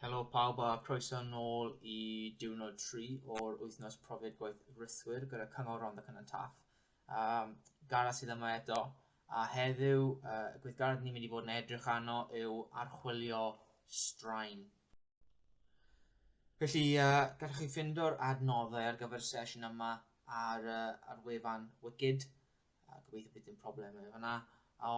Helo pawb a croeso nôl i diwrnod 3 o'r wythnos profiad gwaith rhithwir gyda Cyngor Rhondda Cynon Taf. Um, Gara sydd yma eto, a heddiw uh, y gweithgaredd ni'n mynd i fod yn edrych arno yw archwilio straen. Felly, uh, gallwch chi ffindo'r adnoddau ar gyfer y sesiwn yma ar, uh, ar wefan Wicid. A gobeithio bydd dim problem efo hwnna. A,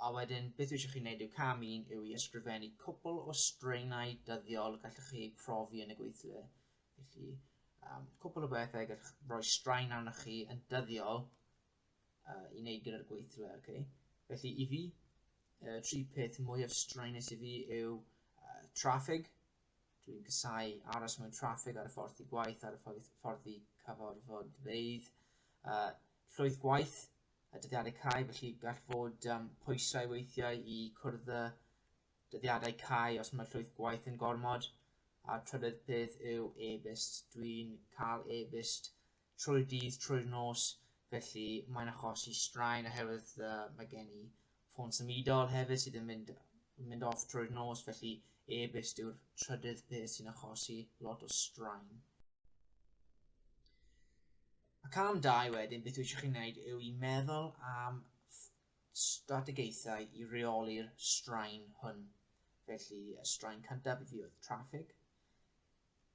a wedyn, beth dwi eisiau chi wneud yw cam un yw i ysgrifennu cwpl o straenau dyddiol gallwch chi eu profi yn y gweithle. Felly, um, cwpl o bethau gallwch roi straen arnoch chi yn dyddiol uh, i wneud gyda'r gweithle. Okay? Felly, i fi, uh, tri peth mwyaf straenus i fi yw uh, traffig. Dwi'n casau aros mewn traffig ar y ffordd i gwaith, ar y ffordd, ffordd i cyfarfodfeydd. Uh, llwyth gwaith, y dyddiadau cau, felly gall fod um, pwysau weithiau i cwrdd y dyddiadau cau os mae llwyth gwaith yn gormod. A'r trydydd peth yw e-byst. Dwi'n cael e-byst trwy'r dydd, trwy'r nos, felly mae'n achosi straen oherwydd uh, mae gen i ffôn symudol hefyd sydd yn mynd, mynd off trwy'r nos, felly e-byst yw'r trydydd peth sy'n achosi lot o straen. A cam 2 wedyn, beth dwi eisiau chi wneud yw i meddwl am strategaethau i reoli'r straen hwn. Felly, y straen cyntaf i fi oedd traffig.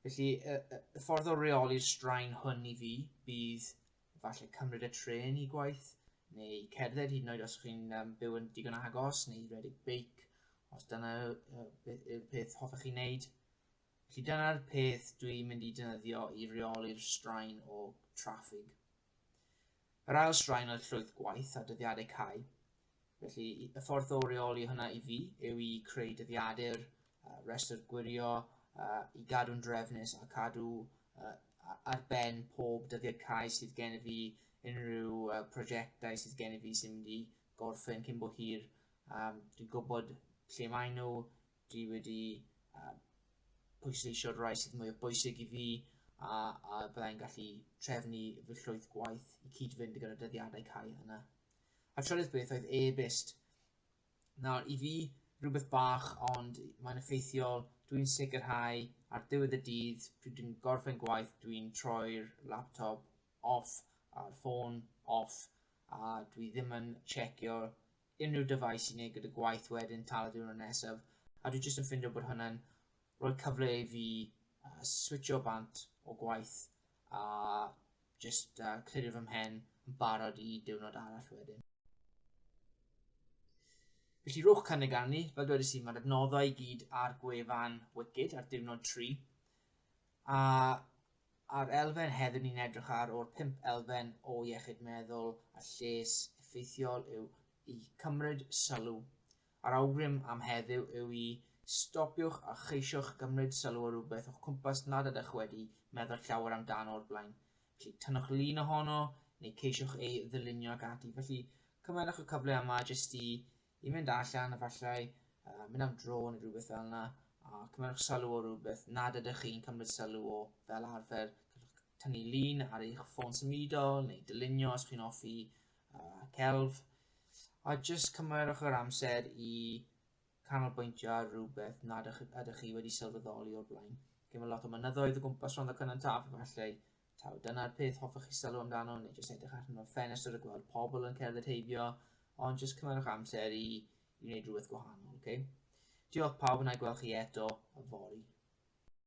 Felly, y, y, y ffordd o reoli'r straen hwn i fi bydd falle cymryd y trên i gwaith, neu cerdded hyd yn oed os chi'n um, byw yn digon agos, neu redeg beic, os dyna yw'r peth hoffech chi wneud. Felly dyna'r peth dwi'n mynd i defnyddio i reoli'r straen o traffig. Yr ail straen oedd llwyth gwaith a dyddiadau cau. Felly, y ffordd o reoli hwnna i fi yw i creu dyddiadur, uh, rhestr gwirio, uh, i gadw'n drefnus a cadw uh, ar ben pob dyddiad cau sydd gen i fi, unrhyw uh, prosiectau sydd gen i fi sy'n mynd i gorffen cyn bo hir. Um, dwi'n gwybod lle maen nhw, dwi wedi uh, pwysleisio'r rhai sydd mwy o bwysig i fi a, a byddai'n gallu trefnu fy llwyth gwaith i cyd-fynd gyda dyddiadau cau yna. A trydydd beth oedd e-byst. Nawr, i fi, rhywbeth bach, ond mae'n effeithiol. Dwi'n sicrhau ar diwedd y dydd, pryd dwi'n gorffen gwaith, dwi'n troi'r laptop off a'r ffôn off, a dwi ddim yn checio unrhyw dyfais i wneud gyda gwaith wedyn tan y diwrnod nesaf, a dwi jyst yn ffindio bod hwnna'n rhoi cyfle i fi uh, switcho bant o gwaith a jyst uh, clirio fy mhen yn barod i diwrnod arall wedyn. Felly rhowch cynnig arni, fel dwedais i, mae'r adnoddau i gyd ar gwefan Wicked ar diwrnod 3. A A'r elfen heddiw ni'n edrych ar o'r pump elfen o iechyd meddwl a lles effeithiol yw i cymryd sylw. A'r awgrym am heddiw yw i stopiwch a cheisiwch gymryd sylw o rywbeth o'ch cwmpas nad ydych wedi meddwl llawer amdano o'r blaen. Felly tynnwch lun ohono neu ceisiwch ei ddylunio ac ati. Felly cymerwch y cyfle yma jyst i i fynd allan efallai, uh, mynd am dro neu rhywbeth fel yna, a cymerwch sylw o rhywbeth nad ydych chi'n cymryd sylw o fel arfer. Gallwch tynnu lun ar eich ffôn symudol neu dylunio os chi'n hoffi uh, celf. A jyst cymerwch yr amser i canolbwyntio ar rhywbeth nad ydych chi wedi sylweddoli o'r blaen. Gen lot o mynyddoedd o gwmpas Rhondda Cynon Taf, efallai taw dyna'r peth hoffech chi sylw amdano, neu jyst edrych allan o'r ffenestr a gweld pobl yn cerdded heibio, ond jyst cymerwch amser i, i wneud rhywbeth gwahanol, okay? Diolch pawb, wna i gweld chi eto yfory.